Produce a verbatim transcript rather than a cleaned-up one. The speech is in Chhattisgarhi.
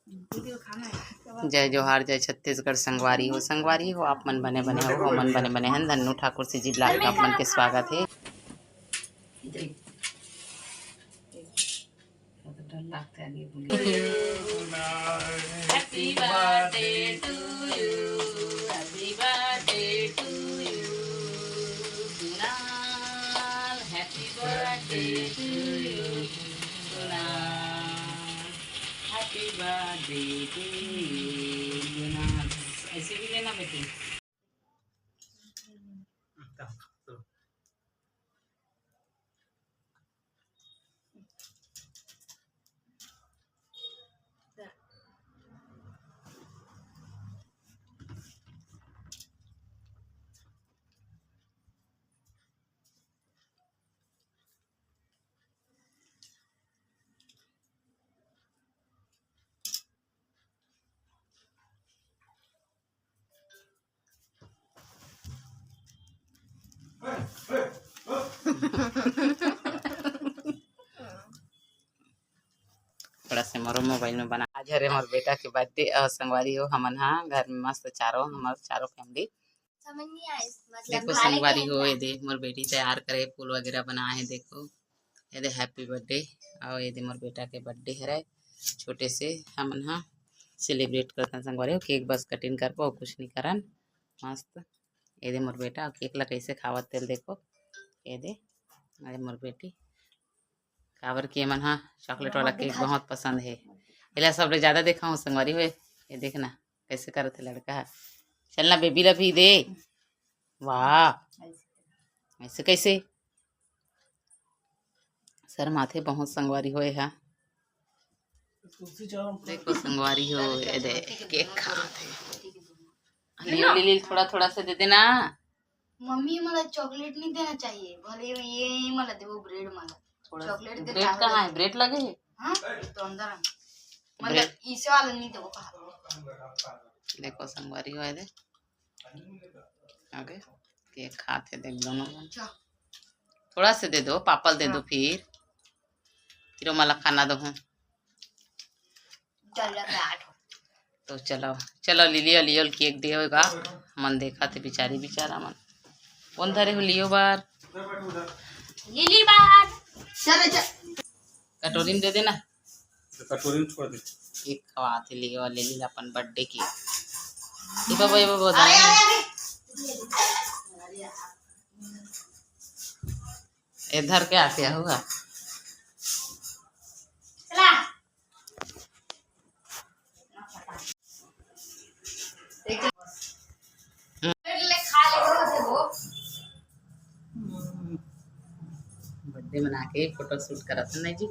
जय जोहार, जय छत्तीसगढ़। संगवारी हो, संगवारी हो, आप मन बने बने हो, हमन बने बने हन। धन्नू ठाकुर से जी blog में आप मन के स्वागत हे। Happy birthday to you, happy birthday to you, Kunal, happy birthday to you, Kunal, happy birthday to you, Kunal। ऐसे भी लेना बेटी। थोड़ा से मोरो मोबाइल में बना। आज हरे मोर बेटा के बर्थडे और संगवारी हो, हमन हा घर में मस्त चारों, हमर चारों फैमिली। समझ नहीं आए, मतलब देखो भाई संगवारी के हो, ये दे मोर बेटी तैयार करे, फूल वगैरह बनाए हे। देखो ये दे हैप्पी बर्थडे, और ये दे मोर बेटा के बर्थडे हरे। छोटे से हमन हा सेलिब्रेट करथन संगवारी हो। केक बस कटिंग करबो, कुछ नहीं करन। मस्त ये दे मोर बेटा, केक ला कैसे खावत तेल देखो। ये दे, अरे मोर बेटी, काबर कि एमन हा चॉकलेट वाला केक बहुत पसंद हे। एला सबले ज्यादा देखाऊं संगवारी हो, ये देखना कैसे करत हे लड़का हा। चलना बेबी ला भी दे। वाह, ऐसे कैसे? शर्माथे बहुत संगवारी हो एहा। देखो संगवारी हो, ये दे केक खात हे। ले, ले, ले, थोड़ा, थोड़ा से दे देना। मम्मी, मला चॉकलेट नहीं देना चाहिए, भले ये ही मला दे, वो ब्रेड मला। थोड़ा चॉकलेट दे, ब्रेड कहाँ है? ब्रेड लगे है? हाँ, तो अंदर है। मतलब ब्रेड। इसे वाला नहीं दे, वो कहा। देखो संगवारी हो, ये दे। ओके, केक खात हे देख दोनों जन। अच्छा। थोड़ा से दे दो, पापा ल दे दो हाँ। फिर। फिर मला खाना दो हूँ। चल, जा, बैठ। तो चलो, चलो, लिली और लियो ल केक दे होगा। मन देखा थे बिचारी, बिचारा मन। कौन धरे हो लियो बार? लिली बार। चल, चल। कटोरी में दे देना। तो कटोरी में छोड़ दे। केक खवात हे लियो और लिली ला अपन बर्थडे केक। ये बाबा, ये बाबा, अरे, अरे, अरे। इधर क्या क्या हुआ? चला। ले खा ले, वो से वो। बर्थडे मना के फोटो शूट करत हे ना जी।